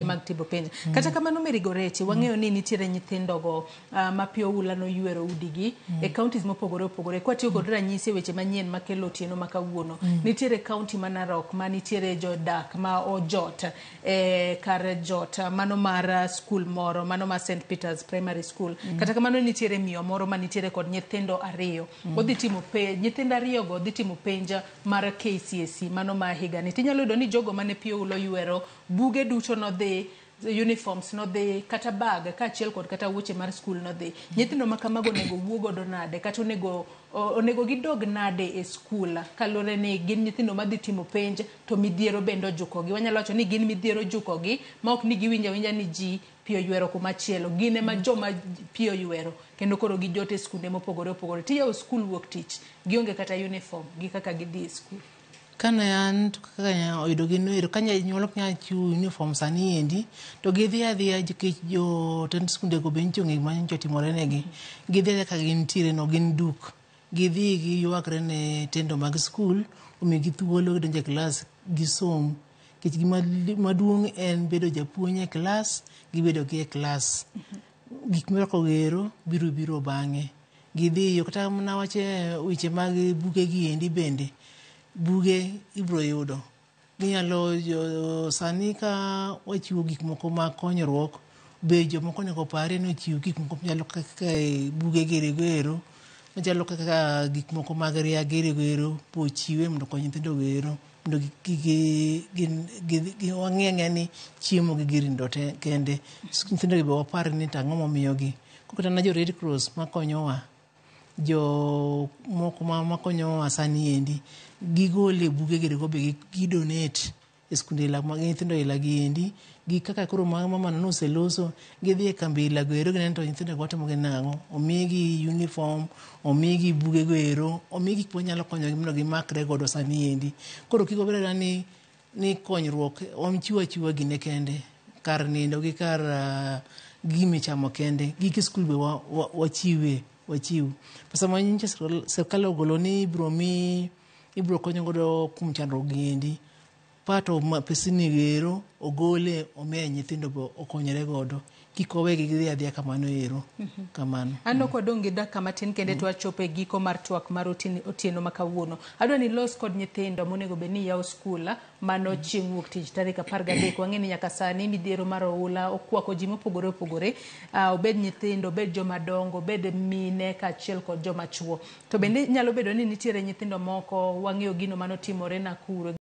Mag timo penj. Kata kamano, Mary Goretti, wang'eyo ni nitiere nyithindogo ma pi oula noywero udigi e counties mopogore opogore. Kwatiyo kod ranyisi e weche manyien makelo otieno ma kawuono, nitiere county ma Narok ma nitiere jodak ma ojot e kar jot mano mar skul moro, mano mar St Peters Primary School. Kata kamano, nitiere miyo moro ma nitiere kod nyithindo ariyo. Odhi timo penj, nyithindo ariyo go dhi timo penj mar KCSE mano ma higani. Tinyalo yudo ni jogo mane pi oula oywero buge duto nodhi, uniforms nodhi, kata bag kaachiel kod kata wuoche mar skul nodhi. Nyithindo ma kamago onego wuo godo nade, kata onego gidog nade e skul, kaluwore ni gin nyithindo madhi timo penj to midhiero bende ojukogi? Wanyalo wacho ni gin midhiero ojukogi ma ok ni giwinjo awinja ni ji pi oywero kumachielo, gin ema joma pi oywero kendo koro gijot e skunde mopogore opogore. Tiyawo skul wuok tich, gionge kata uniform gi kaka gidhi e skul. Kane an to kaka oyudo gino ero, ka janyuol ok nyal chiwo uniform sani endi, to gidhi adhiya nikech jotend skunde go be nyicha ong'eyo gima nyocha otimore negi. Gidhi adhiya kaka gintiere no, gin duk. Gidhi giywakre ne tendo mag skul omigi thuolo gidonjo e klas gisom. Nikech gima maduong' en bedo japuonj e klas gi bedo gi e klas. Gik mirwako go ero biro biro bang'e. Gidhiyo kata mana wach weche mag buge gi endi bende, buge ibiro yudo. Ginyalo sani ka wachiwo gik moko mag konyruok, be jomoko onego oparie ni ochiw gik moko machalo kaka buge giri go ero, machalo kaka gik moko mag ria giri go ero, be ochiwe mondo okony nyithindo go ero, mondo kik wang'i ang'iya ni chiemo gi gir nindo kende. Nyithindo gi be wapar ni to ang'o momiyogi. Kata mana jo Red Cross makonyowa, jo moko makonyowa sani endi, gigole buge giri go be gi donate e skunde mag nyithindo aila gi endi gi kaka koro mama no noseloso, gidhi e kambi aila go ero, gineno to nyithindo go watimo gi nang'o? Omigi uniform, omigi buge go ero, omigi gik manyalo konyogi mondo gimakre godo sani endi. Koro kik wabed abeda ni konyruok wachiwo achiwa gine kende, kar nindo gi kar gimichamo kende, gige skul be wachiwe, wachiw pesa ma nyocha sirkal ogolo ni ibiro mi, ibiro kony godo kuom chandruok gi endi. Pato pesni ero ogole omiye nyithindo be okonyre godo, kik wawegi gidhi adhiya kamano ero kamano. An ok wadong' gi dakika matin kende to wachopo e giko mar twak mar otieno ma kawuono. Adwa ni ilos kod nyithindo monego bed ni yawo skul mano chieng' wuok tich tarik 13. Wang'e ni nyaka sani midhiero mar oula okwako ji mopogore opogore, obed nyithindo, obed joma dongo, obed mine kaachiel kod joma chuo. To bende nyalo bedo ni nitiere nyithindo moko, wang'eyo gino manotimore Nakuru.